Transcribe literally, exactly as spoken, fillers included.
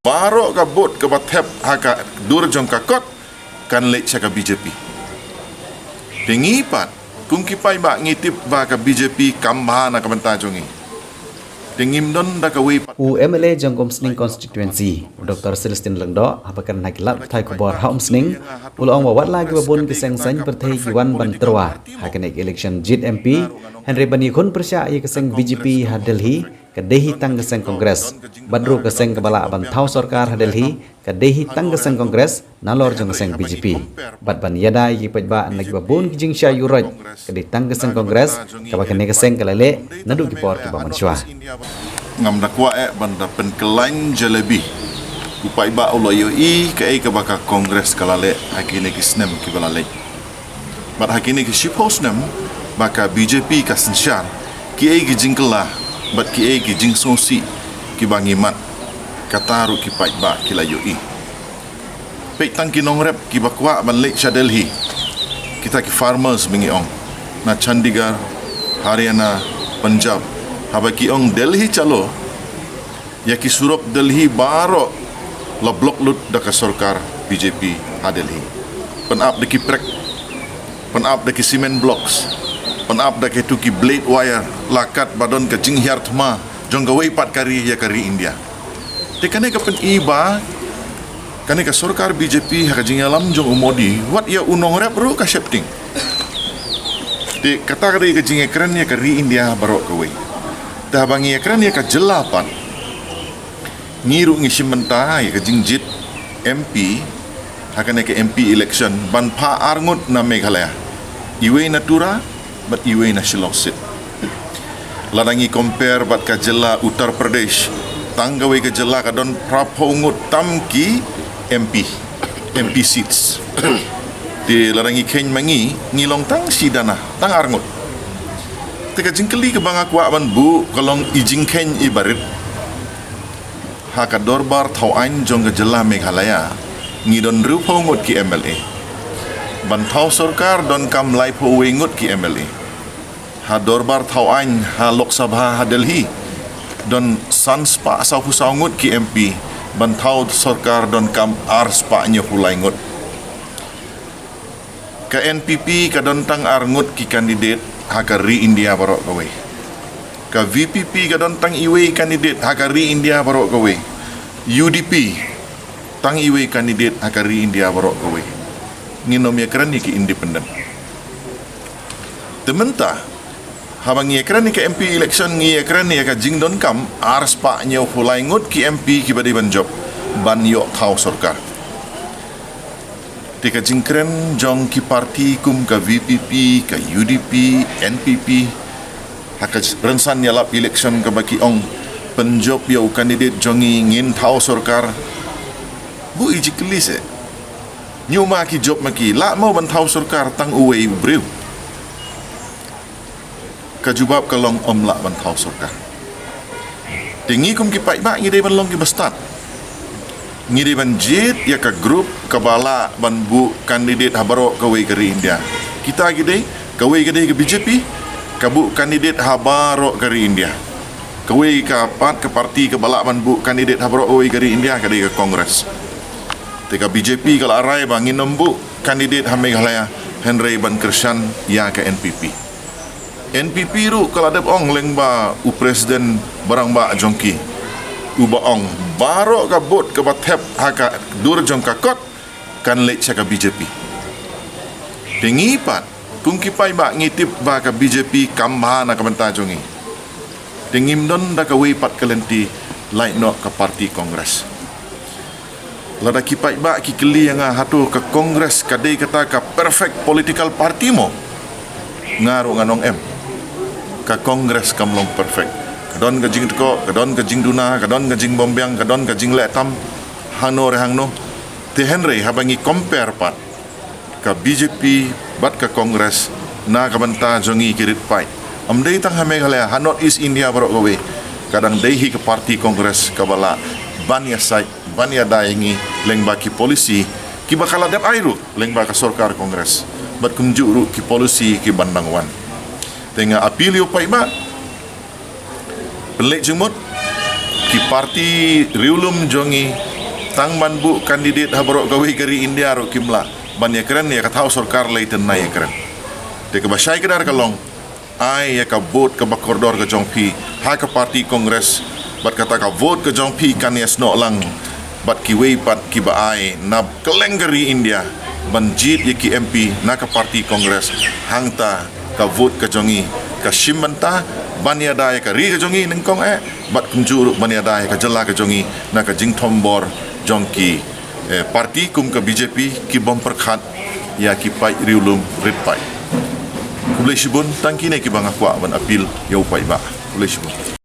baroh ka vote kaba thep ha ka dur jong ka kot kan leit sha ka B J P. Te ngi pat kum ki paidbah ngi tip ba ka B J P kam bha na ka bynta jong ngi. Te ngim don da kawei pat. U M L A jong ka Umsning constituency, u Doctor Celestine Lyngdoh, haba kren ha ki lad pathai khubor ha Umsning, u la ong ba watla kiba bun ki seng saiñ pyrthei ki wan ban tyrwa ha kane ka election jied M P, hynrei ban ïakhun pyrshah ïa ka seng B J P ha Delhi ka dei hi tang ka seng Congress, bad ruh ka seng kaba lah ban thaw sorkar ha Delhi ka dei hi tang ka seng Congress nalor jong ka seng B J P. Bad ban ïada ïa ki paidbah na kiba bun ki jingshah ïuhroit, ka dei tang ka seng Congress kaba kane ka seng ka la leh naduh ki por kiba mynshuwa. Ngam da kwah eh ban da pynkylla jalebi. U paidbah u la ïohi kaei kaba ka Congress ka la leh ha kine ki snem kiba la leit. Bad ha kine ki shiphew snem ba ka B J P ka synshar, kiei ki jingkylla bad kiei ki jingsngewsih kiba ngi mad, kata ruh ki paidbah ki la ïohi. Peit tang ki nongrep kiba kwah ban leit sha Delhi, kita ki farmers ba ngi ong, na Chandigarh, Haryana, Punjab, haba ki ong Delhi chalo, ïa ki surok Delhi baroh la block lut da ka sorkar B J P ha Delhi. Pynap da ki prek, pynap da ki cement blocks, pynap da kitu ki blade wire, la kat ba don ka jinghiar thma jong kawei pat ka ri ïa ka ri India. Te kane ka pyni ba kane ka sorkar B J P ha ka jingïalam jong u Modi, wat ïa u nongrep ruh ka sheptieng. Te kata ka dei ka jingïakren ïa ka ri India baroh kawei. Te haba ngi ïakren ïa ka jylla pat, ngi ruh ngi shim bynta ïa ka jingjied M P ha kane ka M P election ban phah arngut na Meghalaya, iwei na Tura bad iwei na Shillong seat. Lada ngi compare bad ka jylla Uttar Pradesh, tang kawei ka jylla ka don phraphew ngut tam ki M P, M P seats. Te lada ngi kheiñ ma ngi, ngi long tang shi dana, tang arngut. Te ka jingkylli kaba nga kwah ban buh ka long, i jingkheiñ iba rit. Ha ka dorbar thaw aiñ jong ka jylla Meghalaya, ngi don hynriewphew ngut ki M L A. Ban thaw sorkar donkam laiphew wei ngut ki M L A. Ha dorbar thaw aiñ ha Lok Sabha ha Delhi, don san spah sawphew saw ngut ki M P. Ban thaw sorkar donkam ar spah hynñiewphew lai ngut. Ka N P P ka don tang arngut ki candidate ha ka ri India baroh kawei. Ka V P P ka don tang iwei candidate ha ka ri India baroh kawei. U D P tang iwei candidate ha ka ri India baroh kawei. Ngin ym ïakren ïa ki independent. Te mynta, haba ngi ïakren ïa ka M P election, ngi ïakren ïa ka jingdonkam ar spah hynñiewphew lai ngut ki M P kiba dei ban jop ban ïoh thaw sorkar. Te ka jingkren jong ki parti kum ka V P P, ka U D P, N P P, ha ka rynsan ïalap election kaba ki ong, pynjop ïa u candidate jong ngi, ngin thaw sorkar. Buh i jingkylli seh. Ñiuma ki jop ma ki, lah mo ban thaw sorkar tang uwei u briew? Ka jubab ka long ym lah ban thaw sorkar. Te ngi kum ki paidbah ngi dei ban long kiba stad. Ngi dei ban jied ïa ka group kaba lah ban buh candidate ha baroh kawei ka ri India. Kita ki dei, kawei ka dei ka B J P, ka buh candidate ha baroh ka ri India. Kawei ka pat ka parti kaba lah ban buh candidate ha baroh kawei ka ri India ka dei ka Congress. Te ka B J P ka la rai ba ngin ym buh candidate ha Meghalaya, hynrei ban kyrshan ïa ka N P P. N P P ruh ka la dep ong lyngba u president barangbah jong ki, uba ong baroh ka vote kaba thep ha ka dur jong ka kot kan leit sha ka B J P. Te ngi pat kum ki paidbah ngi tip ba ka B J P kam bha na ka bynta jong ngi. Te ngim don da kawei pat ka lynti, lait noh ka parti Congress. Lada ki paidbah ki kylli ïa nga, hato ka Congress ka dei kata ka perfect political party mo? Nga ruh ngan ong em. Ka Congress kam long perfect. Ka don ka jingtkoh, ka don ka jingduna, ka don ka jingbymbiang, ka don ka jingleh tam hangno re hangno. Te hynrei haba ngi compare pat ka B J P bad ka Congress na ka bynta jong ngi ki rit paid, ym dei tang ha Meghalaya, ha North East India baroh kawei, ka dang dei hi ka parti Congress kaba lah ban ïasaid, ban ïada ïa ngi lyngba ki policy kiba ka la dep ai ruh lyngba ka sorkar Congress, bad kumjuh ruh ki policy kiban dang wan. Te nga appeal ïa u paidbah, pynleit jingmut, ki parti riewlum jong ngi Tang ban buh candidate ha baroh kawei ka ri India ruh kim lah ban ïakren ïa ka thaw sorkar lei tynrai ïakren. Te kaba shai kdar ka long, ai ïa ka vote kaba kordor ka jong phi ha ka party Congress, bad kata ka vote ka jong phi kan ïasnoh lang bad kiwei pat kiba ai na kylleng ka ri India ban jied ïa ki M P na ka party Congress. Hangta ka vote ka jong ngi ka shim bynta ban ïada ïa ka ri ka jong ngi nyngkong eh, bad kumjuh ruh ban ïada ïa ka jylla ka jong ngi na ka jingthombor jong ki, eh, party kum ka B J P ki bym pyrkhat ïa ki paid riewlum rit paid. Khublei shibun, tang kine kiba nga kwah ban appeal ïa u paidbah. Khublei shibun.